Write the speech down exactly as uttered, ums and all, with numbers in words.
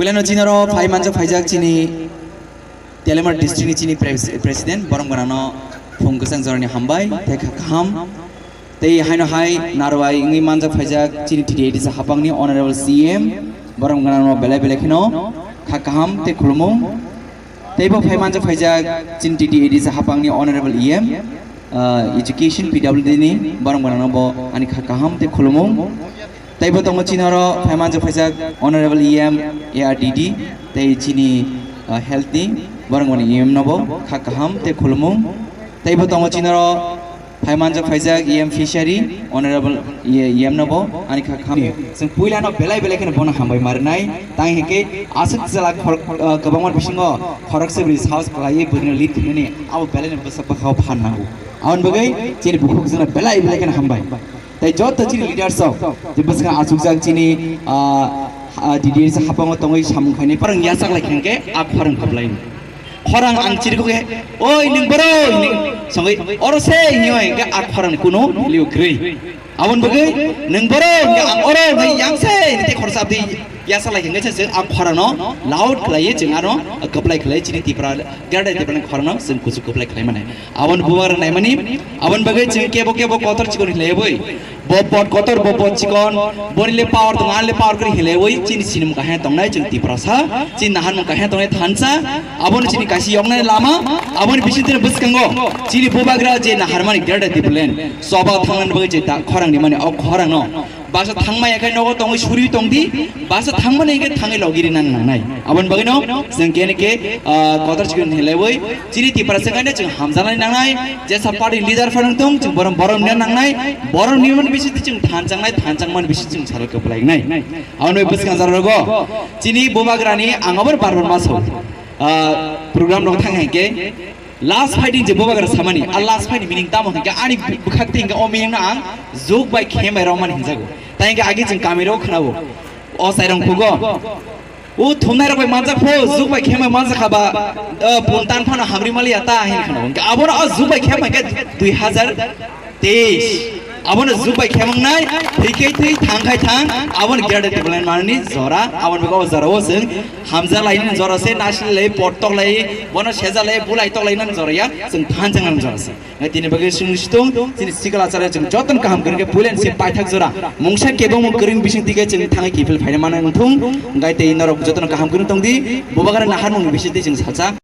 Puilano chini oro phai manjak phaijak chini Telemar district ni chini pres-, president, borok gwnangno phung kwchang jorani hambai, tei kha kaham. Tei haino hai narwai wngwi manjak phaijak chini T T A D C hapangni honorable C M, borok gwnangno belai belai kheno kha kaham tei khulumung. Tei bo phai manjak phaijak chini T T A D C hapangni honorable E M, ah, education P W D ni borok gwnangno bo ani kha kaham tei khulumung. Tei bo tongo chini oro phai manjak phaijak honorable E M A R D D tei chini, ah, health ni borok gwnang E M no bo kha kaham tei khulumung. Tei bo tongo chini oro phai manjak phaijak E M fishery honorable E M no bo ani kha kaham. Chwng puila no belai belai kheno bono hambai marinai. Tang hwnkhe aswk jala khor-, ah, kwbangma bisingo khoroksa bwrwi sahos khlaiwi bwrwino lead khlainani abo belai no bwsa bwkhao phan nango. Aboni bagwi chini bukhuk jwngno belai belai kheno hambai. Tei joto chini leaders rok je bwskang achukjak chini, ah, ah, D D S hapango tongwi samung khainai parang yachak lai khe hwnkhe a khorang khaplai. Khorang ang chirikhe, "Oi, nwng boro?" hinwi songwi, "Oro se," hinwi hwnkhe a khorangni kuno value kwrwi. Aboni bagwi, "Nwng boro?" hwnkhe, "Ang oro," hwnkhe, "Yang se," hinwi tei khorsa abdi yachak lai khe hwnkhe se chwng a khorangno loud khlaiwi chwng ano kwplai khlai chini Tipra, Greater Tipraland khorangno chwng kuchuk kwplai khlai mani. Aboni bubagra naimani, aboni bagwi chwng kebo kebo kotor chikon hinlaiwi, bo pot kotor, bo pot chikon, boni le power tongo, ani le power kwrwi hinlaiwi, chini sinimung kaham tongnai chwng Tiprasa, chini naharmung kaham tongnai thansa, aboni chini kaisa yoknai lama, aboni bisingtwi bwskango chini bubagra je naharmani Greater Tipraland, choba thangnani bagwi je ta khorang rimani, o khorangno Basa thangmaya khe nogo tongwi suri tongdi, basa thangmani hwnkhe thangwi logi rina nangnai. Aboni bagwino chwng kene khe, ah, kotor chikon hinlaiwi chini Tiprasa khaino chwng hamjaknai nangnai, jesa party leader phano tong chwng borom borom rina nangnai, borom nimani bisingtwi chwng thanchangmani bisingtwi chwng salo kwplainai. Aboni bagwi bwskang jora rogo chini bubagrani ang aboni bar bar ma sao, ah, program rok thang hai khe Last fighting je bubagra samani, a last fighting meaning tamo hwnkhe ani bwkhak twi hwnkhe o meaning no ang jug bai khemai rok mani hinjago. Tai hwnkhe agi chwng kami rok khwnao. O sairong phugo. O thumnai rok bai manjak pho, jug bai khemai manjak kha ba, o pun tan phano hamri maliya ta hin khwnao. Hwnkhe abono o jug bai khemai hwnkhe dui hazar teis. Abono jug bai khemangnai, thwi khe thwi, thang khai thang, abono Greater Tipraland manani jora, aboni bagwi o jora o chwng hamjak lainani jora se, nasil lai, pot tok lai, bono sejak lai, bulai tok lainani jora ya, chwng thanchang nani jora se. Ngai tini bagwi chwng situng, chini sikla chara chwng jotono kaham kwrwng khe puilen se paithak jora. Mungsa kebengmung kwrwng bising tike chwng thangwi kiphil phaina mano wngthung, ngai tei norok jotono kaham kwrwng tongdi, bubagra naharmung bising tei chwng salsa.